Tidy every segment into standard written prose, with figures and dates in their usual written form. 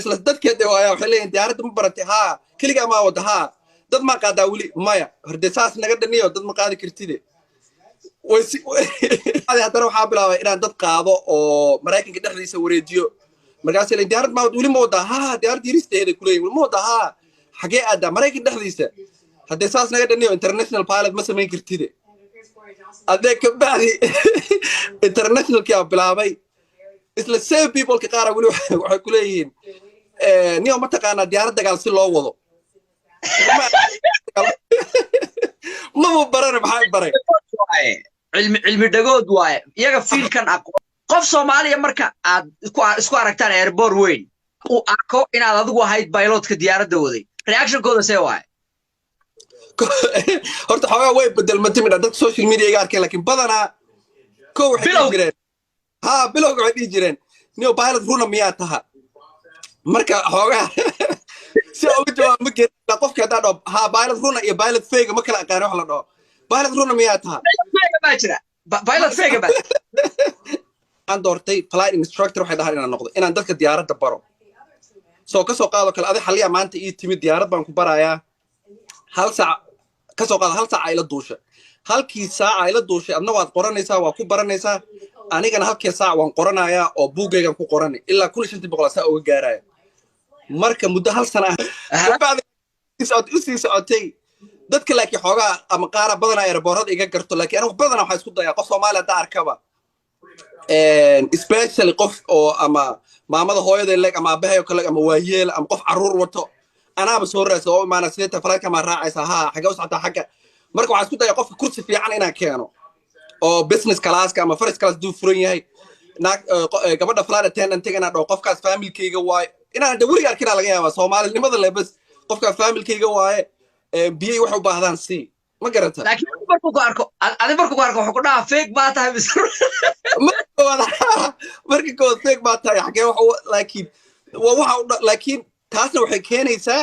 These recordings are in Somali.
Isla dadkeeda waaya, waxay leeyihin: "Diyaaradda ma baratay?" "Haa." "Keligaa maa wada?" "Haa." "Dad maa qaadaa weli?" "Maya." "Horde saas naga dhaniyo, dad ma qaadi kartide." Haddana waxaa bilaabay inaan dad qaado oo Maraykanka dhexdiisa wareejiyo. Markaasay leeyihin: "Diyaarad maa weli ma wadaa?" "Haa." "Diyaarad yaristeeda kuleeyihin weli ma wadaa?" "Haa." "Xagee aadaa?" "Maraykan dhexdiisa." "Haddee saas naga dhaniyo, international pilot ma samayn kartide." Haddee kabacdi internationalkii aa bilaabay. Isla same peopleka qaara weli waxay ku leeyihiin: "Niyo, ma taqaanaa diyaarad dagaal si loo wado?" Maba barana, maxaa baray? Cilmi dhagood waaye. Iyaga fiilkan aqoon qof Soomaaliya marka aad isku aragtaan airport weyn, uu arko inaad adigu ahayd pilotka diyaaradda waday, reactionkooda see waaye? Horta xoogaa way bedelmatay midha dadka social media iga arkeen, laakiin badanaa ko waxay dhihi jireen, ha, bilowga waxay dhihi jireen: "Niyo, pilot runa miyaa taha?" Marka xoogaa si uga jawaab ma gerin. Qofki haddaa dhaho "ha, pilot runa" iyo pilot fake ma kala aqaani. Wax la dhaho "pilot runa miyaa taha?" Baa jira pilot fake baa. Waxaan doortay flight instructor, waxay dhahaan, inaan noqdo, inaan dadka diyaaradda baro. Soo kasoo qaado kale, adi Xaliya maanta ii timid, diyaarad baan ku barayaa hal saac. Kasoo qaado hal saaca ila duusha. Halkii saaca ila duushay, adna waad qoranaysaa, waa ku baranaysaa, anigana halkii saac waan qoranayaa oo buuggaygan ku qoranay ilaa 1500 saa uga gaaraya. Marka muddo hal sana ah kabacdi usii socotay dadka, laakiin xoogaa ama qaara badanaa airportada iga garto. Laakiin anigu badanaa waxaa isku dayaa qof Soomaali haddaa arkaba, especially qof oo ama maamada hooyada leeg ama aabahay oo kale ama waayeel ama qof carruur wato, anaaba soo raadsa oo imaana: "Sideeta flightka maa raacaysaa?" "Haa." "Xagee u socotaa?" "Xagga." Marka waxaan isku dayaa qofka kursi fiican inaan keeno oo business classka ama first class duu furan yahay. Naag gabadha flight attendant inaan dhaho: "Qofkaas familkayga waaye." Inaan de weliga arkinaa laga yaabaa, Soomaalinimada le bas, "Qofkaas familkayga waaye, biyay waxay u baahdaan sii." Ma garata? Laakiin markuu ku arko, adi markuu ku arko, wuxuu ku dhahaa: "Fake baa tahay mise?" Marka koowaad "Fake baa tahay, xagee wax?" Laakiin waa waxa u laakiin taasna waxay keenaysaa,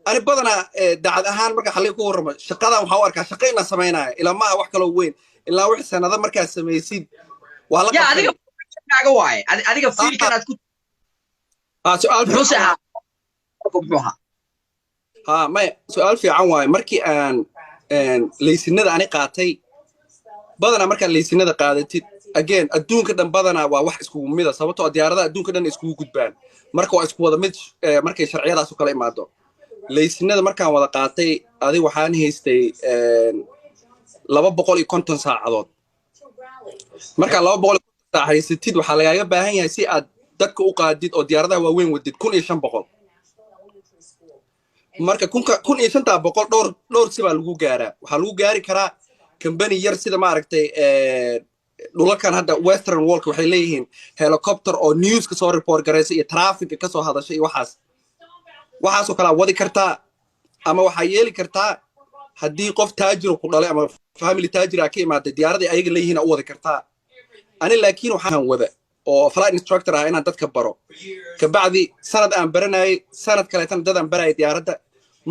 ani badanaa dacad ahaan marka Xalliga ku warramo, shaqadan waxaa u arkaa shaqo inaan samaynaayo, ilaa maaha wax kaloo weyn, ilaa wix sanado markaad samaysid waa la Ya, adiga kaaga waaye, adiga fiilkan aad ku Su-aal muxuuse ahaa, muxuu ahaa? Ha, maya, su-aal fiican waaye. Markii aan laysinada ani qaatay, badanaa markaad laysinada qaadatid, again, adduunka dhan badanaa waa wax iskugu mida, sababtoo diyaaradaha adduunka dhan iskugu gudbaan. Marka waa isku wada mid markay sharciyadaas u kala imaado. Laysinada markaan wada qaatay, adi waxaan haystay 250 saacadood. Markaa 250 saac haysatid, waxaa lagaaga baahan yahay si aad dadka u qaadid oo diyaaradaha waaweyn wadid 1500. Marka kunka 1500 dhowr si baa lagu gaaraa. Waxaa lagu gaari karaa company yar, sida maaragtay dhulalkan hadda western worldka waxay leeyihiin helicopter oo newska soo report garaysa iyo trafficka kasoo hadasha iyo waxaas. Waxaasoo kalea wadi kartaa, ama waxaa yeeli kartaa haddii qof taajiro ku dhalay ama family taajira ka imaaday, diyaaradii ayaga leeyihiin u wadi kartaa. Ani laakiin waxaan wada oo flight instructor ah inaan dadka baro. Kabacdi sanad aan baranayay, sanad kaleetana dad aan barayay diyaaradda.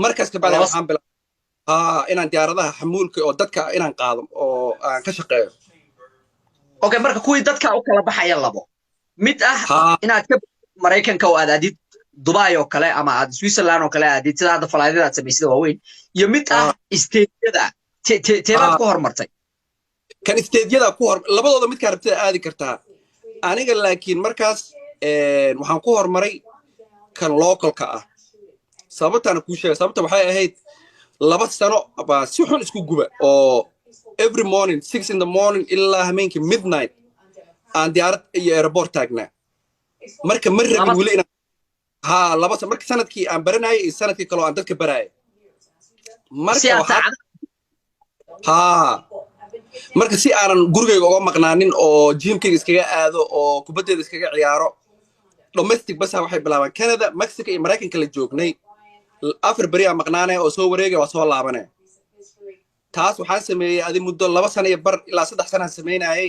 Markaas kabacdi waxaan bilaabay, ha, inaan diyaaradaha xamuulka oo dadka inaan qaado oo aan ka shaqeeyo. Okay, marka kuwii dadka u kala baxaya labo mid ah, inaad ka Maraykanka oo aad aadid Dubai oo kale ama aad Switzerland oo kale aadid, sida hadda flightda aad samaysida waaweyn, iyo mid ah stateyada. Teebaad ku horumartay? Kan stateyada ku hor. Labadooda midkaa rabtida aadi kartaa. Aniga laakiin markaas waxaan ku horumaray kan localka ah. Sababtaana kuu sheega. Sababta waxay ahayd 2 sano baa si xun isku guba oo every morning 6 in the morning ilaa hameenkii midnight aan diyaarad iyo airport taagnaa. Marka ma rabin weli inaan, ha, 2 sano. Marka sanadkii aan baranayay iyo sanadkii kaloo aan dadka barayay. Marka ha, marka si aanan gurigayga uga maqnaanin oo gymkayga iskaga aado oo kubaddeeda iskaga ciyaaro, domestic basa waxay bilaabaan Canada, Mexico iyo Maraykanka la joognay. 4 beri aa maqnaanaya oo soo wareegaya, waa soo laabanaya. Taas waxaan sameeyey adi muddo 2 sano iyo bar ilaa 3 sanaan samaynayay.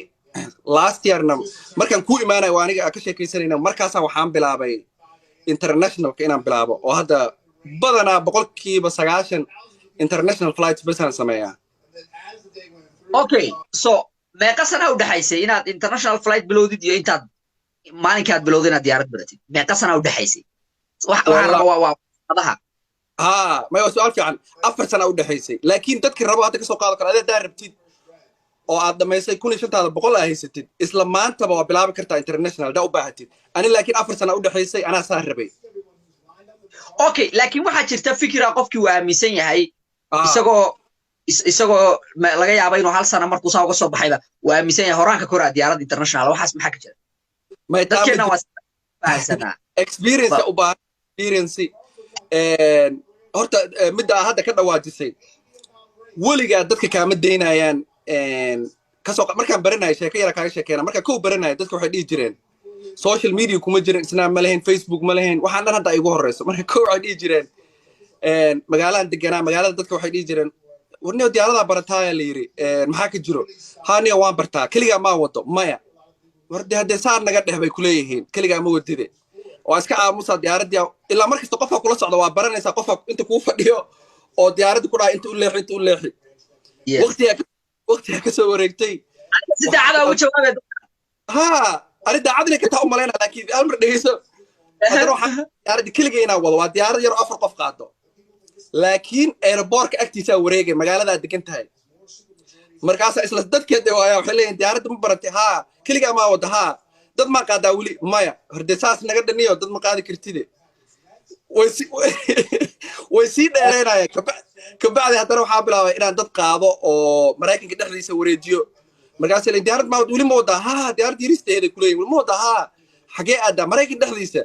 Last yearna markaan ku imaanaya waa aniga ka sheekaysanayna, markaasaa waxaan bilaabay internationalka inaan bilaabo, oo hadda badanaa 90% international flights basaan sameeyaa. Okay, so meeqa sana u dhexaysay inaad international flight bilowdid iyo intaad maalinka aad bilowday inaad diyaarad baratid, meeqa sana u dhexaysay? Waxaan rabaa waa adaha. Ha, maya, waa su-aal fiican. 4 sana u dhexaysay, laakiin dadki rabo hadda kasoo qaado kale, adee daa rabtid oo aad dhamaysay 1500 aa haysatid, isla maantaba waa bilaabi kartaa international daa u baahatid. Ani laakiin 4 sana u dhexaysay, anaa saa rabay. Okay, laakiin waxaa jirta fikira qofkii uu aaminsan yahay, isagoo laga yaaba inuu hal sana markuu saa uga soo baxayba uu aaminsan yahay horaanka koraa diyaarad international. Waxaas maxaa ka jira? Dadkeena waa fahansanaa. Experience u baahan, experience. Horta midda aa hadda ka dhawaajisay, weligaa dadka kaama daynayaan. Kasoo markaan baranaya, sheeko yara kaaga sheekeena. Markaan kow baranaya, dadka waxay dhihi jireen, social media kuma jirin, Snap ma lahayn, Facebook ma lahayn, waxaan dhan hadda igu horeyso. Marka kow waxay dhihi jireen, magaaladan deganaa, magaalada dadka waxay dhihi jireen, "Warniyo, diyaaradaa barataaya la yidhi, maxaa ka jiro?" "Ha niyo, waan bartaa." "Keligaa maa wado?" "Maya." "Warde haddee saar naga dheh," bay kuleeyihiin, "keligaa ma wadide." Waa iska aamusaa. Diyaaradii ilaa mar kasta qofka kula socda waa baranaysaa, qofka inta kuu fadhiyo oo diyaaradda ku dhaha, "Inta u leexi, inta u leexi." Waqtigaa ka soo wareegtay. Si daacada ugu jawaabay. Ha, ani daacadina ka taa u malayna, laakiin hal mar dhegeyso. Haddana waxaa diyaaradda keligay inaan wado, waa diyaarad yar oo afar qof qaado, laakiin airportka agtiisaa wareegay magaaladaa degan tahay. Markaasaa isla dadkeed waaya waxay leeyihin, "Diyaaradda ma baratay?" "Haa." "Keligaa maa wada?" "Haa." "Dad maa qaadaa weli?" "Maya." "Horde saas naga dhaniyo, dad ma qaadi kartide." Way sii dheereynayaan. Kabacdi haddana waxaa bilaabay inaan dad qaado oo Maraykanka dhexdiisa wareejiyo. Markaasay leeyihin, "Diyaarad maa weli ma wadaa?" "Haa." "Diyaarad yaristeeday," kuleeyihin. "Weli ma wadaa?" "Haa." "Xagee aadaa?" "Maraykan dhexdiisa."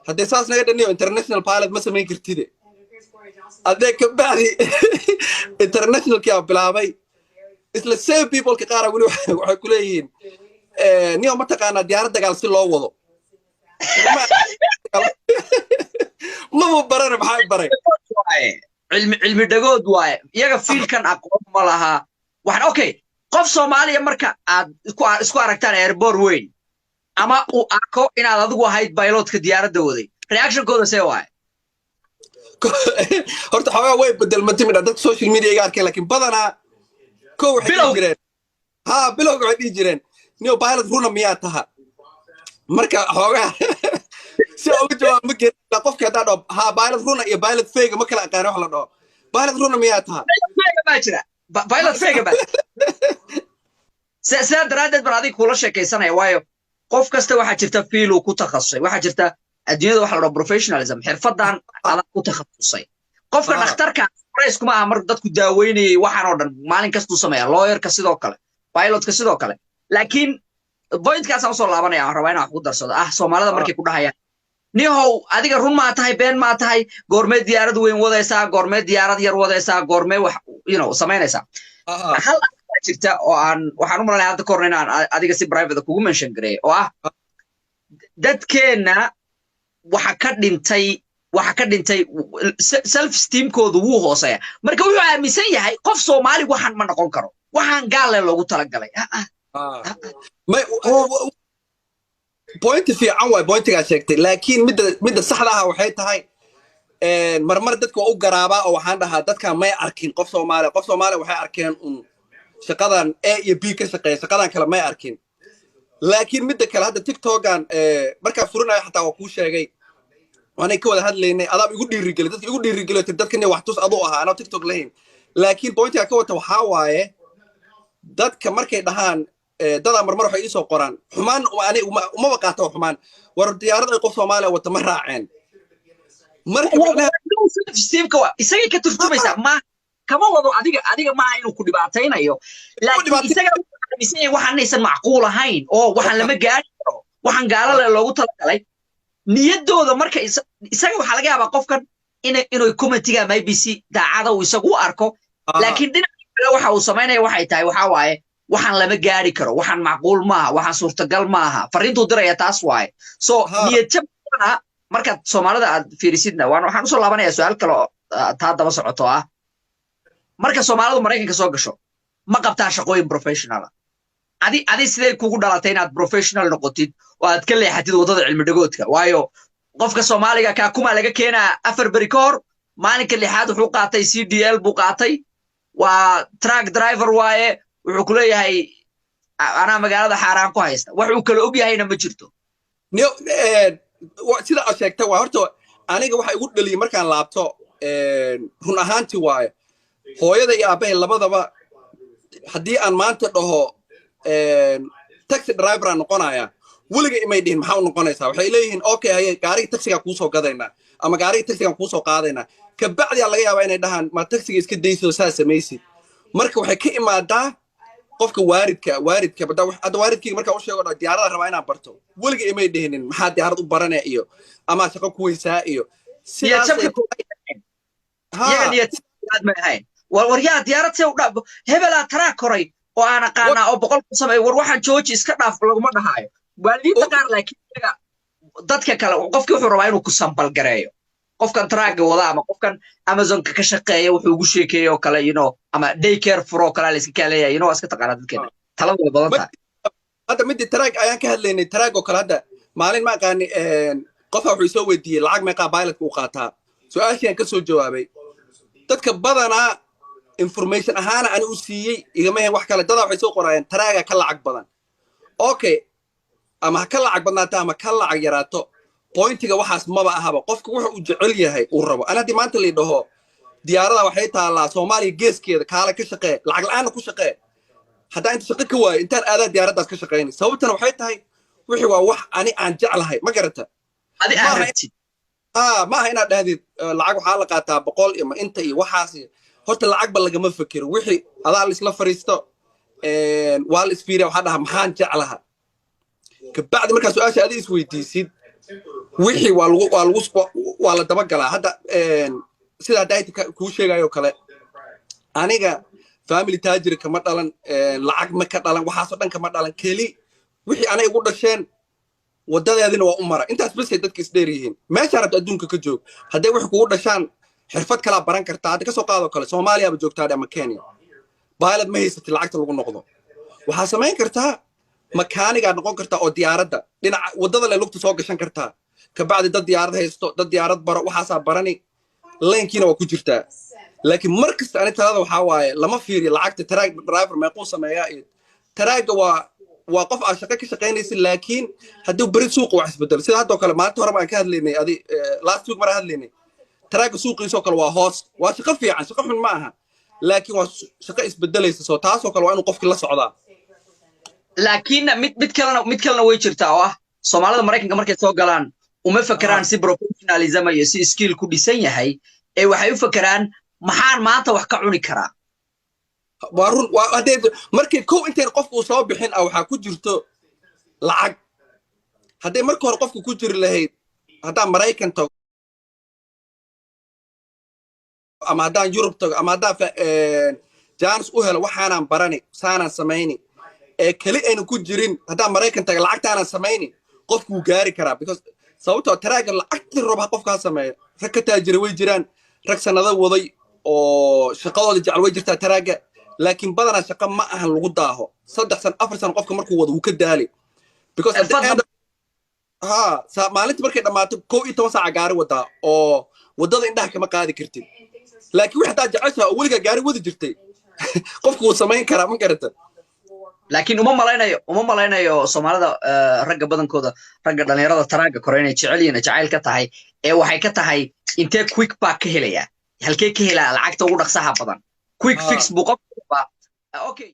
"Haddee saas naga dhaniyo, international pilot ma samayn kartide." Haddee kabacdi internationalkii aa bilaabay, isla same peopleka qaara weli waxay ku leeyihiin, "Niyo, ma taqaanaa diyaarad dagaal si loo wado?" Maba barana, maxaa baray? Cilmi dhagood waaye, iyaga fiilkan aqoon ma laha. Waxaan, okay, qof Soomaaliya marka aad isku aragtaan airport weyn ama uu arko inaad adigu ahayd pilotka diyaaradda waday, reactionkooda see waaye? Horta xoogaa way bedelmatay midha dadka social media iga arkeen, laakiin badanaa kow waxay dhihi jireen, ha, bilowga waxay dhihi jireen, "Niyo, pilot runa miyaa taha?" Marka xoogaa si aan uga jawaab ma gerin. Qofki haddaa dhaho ha, pilot runa iyo pilot fake ma kala aqaani. Wax la dhaho "Pilot runa miyaa taha?" Baa jira, pilot fake baa. Sidaa daraaddeed baan adiga kula sheekaysanaya, waayo qof kasta waxaa jirta field uu ku takhasusay. Waxaa jirta adduunyada waxa la dhaho professionalism, xirfadan adaa ku takhasusay. Qofka dhakhtarka kuma aha mar dadku daaweynayay, waxaan oo dhan maalin kastuu sameeya, lawyerka sidoo kale, pilotka sidoo kale. Laakiin pointkaasaan usoo laabanaya, aan rabaa inaan wax ku darsado ah, Soomaalida markay ku dhahayaan, "Nihow, adiga run maa tahay, been maa tahay? Goormee diyaarad weyn wadaysaa? Goormee diyaarad yar wadaysaa? Goormee wax samaynaysaa?" Hal arrin jirta oo aan waxaan u malanaya hadda kahorna inaan adiga si private kugu mention gareey, oo ah dadkeenna waxa ka dhintay self esteemkoodu wuu hooseeya. Marka wuxuu aaminsan yahay qof Soomaali waxaan ma noqon karo, waxaan gaalle loogu talagalay. May, pointi fiican waay pointigaa sheegtay, laakiin midda saxda ah waxay tahay, marmar dadka waa u garaabaa oo waxaan dhahaa, dadkan may arkin qof Soomaaliya. Qof Soomaaliya waxay arkeen un shaqadan A iyo B ka shaqeeya, shaqadan kale may arkin. Laakiin midda kale, hadda TikTokan markaa furinayo xataa waa kuu sheegay, waanay ka wada hadlaynay, adaab igu dhiirigeliy, dadka igu dhiirigeliyo tir, "Dadkan wax tus." Aduu ahaa anoo TikTok lahayn. Laakiin pointiga ka wata waxaa waaye, dadka markay dhahaan, dadaa marmar waxay iisoo qoraan xumaan, ani umaba qaata xumaan, "War, diyaarad ay qof Soomaaliya wata ma raaceen?" Isagay ka turjumaysaa. Ma kama wado adiga maaha inuu ku dhibaataynayo, laakiin isaga aaminsan yahay waxaan inaysan macquul ahayn oo waxaan lama gaari karo, waxaan gaalale loogu talagalay niyaddooda. Marka isaga waxaa laga yaabaa qofkan inuu commentiga maybe si daacada uu isagu u arko, laakiin dhinaca kale waxa uu samaynaya waxay tahay, waxaa waaye, waxaan lama gaari karo, waxaan macquul maaha, waxaan suurtagal maaha. Fariintuu diraya taas waaye. So niyad jabna markaad Soomaalida aad fiirisidna, waan waxaan usoo laabanaya su-aal kale oo taa daba socoto ah: marka Soomaalidu Maraykanka soo gasho, ma qabtaa shaqooyin professionala? Adi sidee kugu dhalatay inaad professional noqotid oo aad ka leexatid waddada cilmi dhagoodka? Waayo qofka Soomaaliga Kaakuma laga keenaa 4 beri ka hor, maalinka lixaad wuxuu qaatay CDL buu qaatay, waa truck driver waaye. Wuxuu ku leeyahay, "Anaa magaalada xaaraan ku haysta." Wax uu kala og yahayna ma jirto. Sida aad sheegtay waa horta aniga waxa igu dhaliyay markaan laabto, run ahaantii waaye, hooyada iyo aabbahay labadaba haddii aan maanta dhaho taxi driver aan noqonaya, weliga imay dhihin "Maxaa u noqonaysaa?" Waxay leeyihiin, "Okay, haye, gaariga taxigaa kuusoo gadaynaa ama gaariga taxigaan kuusoo qaadaynaa." Kabacdiyaa laga yaabaa inay dhahaan, "Ma taxiga iska daysid oo saa samaysid?" Marka waxay ka imaadaa qofka waalidka. Hadda waalidkayga markaa u sheego diyaarada rabaa inaan barto, weliga imay dhihinin "Maxaa diyaarad u barane?" iyo "Amaa shaqo ku weysaa?" iyo Sidaas ahayn. War yaa diyaarad see u dhaaf, hebelaa taraa koray oo aan aqaanaa oo 100 ku sameey, war waxaan jooji, iska dhaaf, laguma dhahaayo waalidiinta qaar. Laakiin iyaga dadka kale, qofkii wuxuu rabaa inuu ku sambalgareeyo qofkan truckga wada ama qofkan Amazonka ka shaqeeya, wuxuu ugu sheekeeye oo kale, ama daycare furo oo kale la iska kaaleeyahay, waa iska taqaanaa dadkeena, taladu way badan tahay. Hadda midii truck ayaan ka hadlaynay, truck oo kale, hadda maalin ma aqaani qofa wuxuu soo weydiiyey lacag meeqaa pilotka u qaataa. Su-aashii aan ka soo jawaabay dadka badanaa information ahaana ani u siiyey, igama ahayn wax kale. Dadaa waxay soo qoraayeen truckga ka lacag badan. Okay, ama ha ka lacag badnaato ama ka lacag yaraato, pointiga waxaas maba ahaba. Qofka wuxu uu jecel yahay uu rabo. Ana haddii maanta lii dhaho diyaarada waxay taallaa Soomaaliya geeskeeda, kaale ka shaqee, lacag la-aanna ku shaqee, haddaan inta shaqo ka waayo intaan aadaa diyaaraddaas ka shaqaynay. Sababtana waxay tahay wixii waa wax ani aan jeclahay, ma garata? Adi aad rabtid. Ma aha inaad dhahdid lacag waxaa la qaataa 100 iyo ma inta iyo waxaas. Horta lacagba lagama fekero. Wixii adaa la isla fariisto, waa la isfiiriya, waxaa dhaha "Maxaan jeclaha?" Kabacdi markaa su-aasha adi isweydiisid, wixii waa lagu waa la dabagalaa. Hadda sida hadda kuu sheegayo kale, aniga family taajiri kama dhalan, lacag ma ka dhalan, waxaasoo dhan kama dhalan. Keli wixii anay igu dhasheen wadadeedina waa u mara. Intaas besay dadka isdheer yihiin. Meeshaa rabta adduunka ka joog, hadday wixii kugu dhashaan xirfad kalaa baran kartaa. Hadda kasoo qaadoo kale Soomaaliyaaba joogtaa ama Kenya, pilot ma haysatid lacagta lagu noqdo, waxaa samayn kartaa makaanigaad noqon kartaa oo diyaaradda dhinaca waddada le lugta soo gashan kartaa. Kabacdi dad diyaarad haysto, dad diyaarad baro, waxaasaa barani, linekiina waa ku jirtaa. Laakiin mar kasta ani talada waxaa waaye lama fiiriyo lacagta. Truck driver meequu sameeyaa iyo truckga waa qof aad shaqo ka shaqaynaysid, laakiin haddii beri suuqa wax isbedelo, sida haddoo kale maalinta hore baan ka hadlaynay, adi last week maraan hadlaynay, truckga suuqiisoo kale waa hoos. Waa shaqo fiican, shaqo xun ma aha, laakiin waa shaqo isbedelaysa. Soo taasoo kale waa inuu qofkii la socdaa. Laakiinna mid kalena way jirtaa oo ah Soomaalida Maraykanka markay soo galaan uma fakeraan si professionalism iyo si skill ku dhisan yahay, ee waxay u fakeraan "Maxaan maanta wax ka cuni karaa?" Waa run. Waa haddee markii kow intayn qofku uu soo bixin ah waxaa ku jirto lacag. Hadday marka hore qofku ku jiri lahayd haddaan Maraykan tago ama haddaan Yurub tago ama haddaan chance u helo, waxaanaan barani, saanaan samayni, ee keli aynu ku jirin haddaan Maraykan taga lacagtaanaan samayni, qofku wuu gaari karaa. Because sababtoo truckga lacagtii roob ha qofka ha sameeyo. Rag ka taajira way jiraan, rag sanado waday oo shaqadooda jecel way jirtaa truckga, laakiin badanaa shaqo ma ahan lagu daaho. 3 sano, 4 sano qofka markuu wado wuu ka daali, because at the end ha maalintii markay dhammaato 11 saaca gaari wadaa oo waddada indhaha kama qaadi kartid. Laakiin wix haddaa jeceshaha oo weligaa gaari wadi jirtay, qofku wuu samayn karaa, ma garata? Laakiin uma malaynayo Soomaalida, ragga badankooda, ragga dhalinyarada truckga kore inay jecel yihiin, jacayl ka tahay, ee waxay ka tahay intee quick baa ka helaya, halkee ka helaa lacagta ugu dhaqsaha badan, quick fix buu qofku rabaa. Okay.